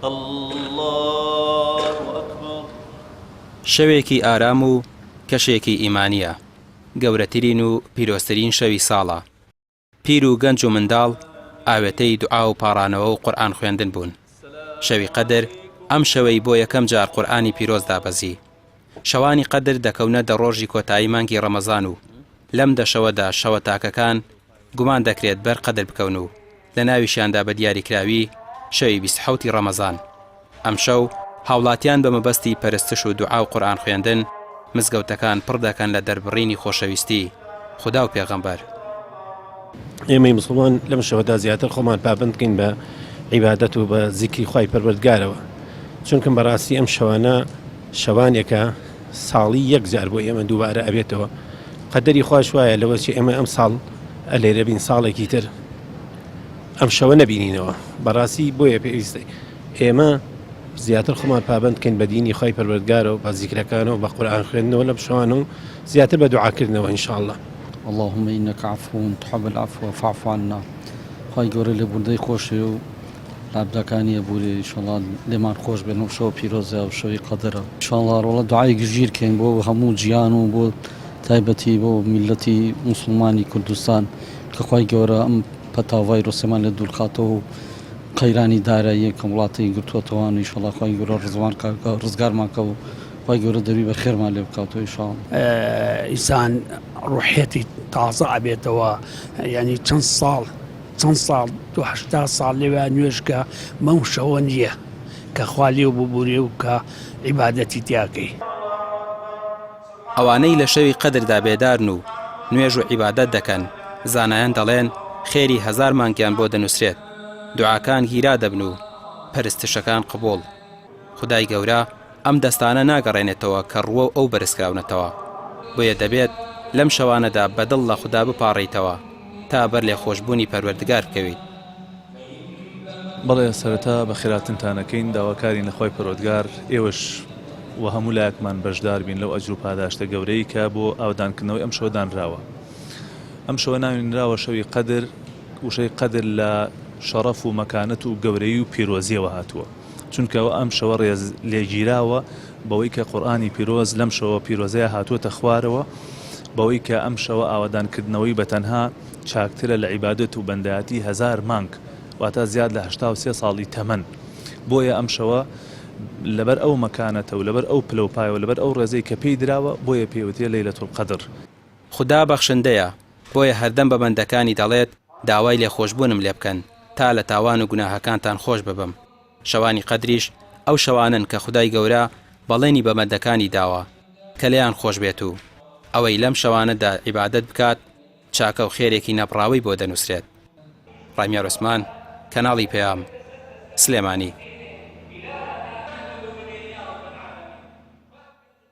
اللە اکبر. شەوێکی ئارام و کەشێکی ئیمانییە، گەورەترین و پیرۆزترین شەوی ساڵە، پیر و گەنج و منداڵ ئاوێتەی دوعا و پاڕانەوە و قورئان خوێندن بوون. شەوی قەدر، ئەم شەوەی بۆ یەکەم جار قورئانی پیرۆز دابەزی. شەوانی قەدر دەکەونە دە ڕۆژی کۆتایی مانگی ڕەمەزان و لەم دە شەوەدا شەوە تاکەکان گومان دەکرێت بەر قەدر بکەون و لە ناویشیاندا بە دیاریکراوی شەوی 27 ی ڕەمەزان. ئەمشەو هاوڵاتیان بە مەبەستی پەرستش و دوعا و قورئان خوێندن مزگەوتەکان پڕ دەکەن لە دەربڕینی خۆشەویستی خودا و پێغەمبەر. ئێمەی موسڵمان لەم شەوەدا زیاتر خۆمان پابەند بکەین بە عیبادەت و بە زیکری خوای پەروەردگارەوە چونکم بەڕاستی ئەم شەوانە شەوانێکە ساڵی یەک جار بۆ ئێمە دووبارە ئەبێتەوە قەدەری خواش وایە لەوە چی ئێمە ئەم ساڵ ئەلێرە بین ساڵێکی تر ئەم شەوە نەبینینەوە بەڕاستی بۆیە پێویستە ئێمە زیاتر خۆمان پابند کەین بە دینی خی پەروەردگارەوە بە زیکرەکانەوە بە قورآن خوێندنەوە لەم شەوان و زیاتر بە دوعاکردنەوە إن شاء الله. اللهم انک عفو تحب العفو فاعف عنا خوای گەورە لێبوردەی خۆشی و لابدەکانی ئەبورێ ئیشەڵا لێمان خۆش بێن ئەو شەوە پیرۆزە و شەوی قەدرە ئیشەڵا ڕۆڵە دوعای گشتگیر کەین بۆ هەموو جیهان و بۆ تایبەتی بۆ میللەتی موسڵمانی کوردستان کە خوای گەورە ئەم پەتا ڤایرۆسەمان لێ دوورخاتەوە و قەیرانی داراییە کە وڵاتی گرتووەتەوە ئیشەڵا خوای گەورە ڕزوان ڕزگارمان کە و خوای گەورە دەروی بە خێرمان لێ بکاتەوە ئیشەڵا. ئینسان ڕوحیەتی تازە ئەبێتەوە یانی چەند ساڵ چەند ساڵ تۆ 80 ساڵ لێوە نوێژکە بەم شەوە نییە کە خوا لێو ببورێ و کە عیبادەتی تیاکەی. ئەوانەی لە شەوی قەدردا بێدارن و نوێژ و عیبادەت دەکەن، زانایان دەڵێن خێری هەزار مانگیان بۆ دەنووسرێت، دوعاکان گیرا دەبن و پەرستشەکان قبوڵ. خودای گەورە ئەم دەستانە ناگەڕێنێتەوە کە ڕووەو ئەو بەرزکراونەتەوە، بۆیە دەبێت لەم شەوانەدا بە دڵ لە خودا بپاڕێیتەوە تا بەر لێخۆشبوونی پەروەردگار بکەویت. بەڵێ سەرەتا بەخێرهاتنتان ئەکەین، داواکارین لە خوای پەروەردگار ئێوەش و هەموو لایەکمان بەشدار بین لەو ئەجر و پاداشتە گەورەی کە بۆ ئاوەدانکردنەوەی ئەم شەوە دانراوە. ئەم شەوە ناوی نراوە شەوی قەدر، وشەی قەدر لە شەڕەف و مەکانەت و گەورەیی و پیرۆزییەوە هاتووە. چونکە ئەم شەوە ڕێز لێگیراوە بەوەی کە قورئانی پیرۆز لەم شەوە پیرۆزەیە هاتووەتە خوارەوە بەوەی کە ئەم شەوە ئاوەدانکردنەوەی بەتەنها چاکترە لە عیبادەت و بەندایەتی هەزار مانگ واتە زیاد لە 83 ساڵی تەمەن بۆیە ئەم شەوە لەبەر ئەو مەکانەتە و لەبەر ئەو پلە و پایە و لەبەر ئەو ڕێزەی کە پێی دراوە بۆیە پێی وترێ لەیلەت القدر. خودا بەخشندەیە، بۆیە هەردەم بە بەندەکانی دەڵێت داوای لێخۆشبوونم لێ بکەن تا لە تاوان و گوناهەکانتان خۆش ببم، شەوانی قەدریش ئەو شەوانەن کە خودای گەورە بەڵێنی بە بەندەکانی داوە کە لێیان خۆش بێت و ئەوەی لەم شەوانەدا عیبادەت بکات چاکە و خێرێکی نەبڕاوەی بۆ دەنووسرێت. ڕامیار عوسمان، کەناڵی پەیام، سلێمانی.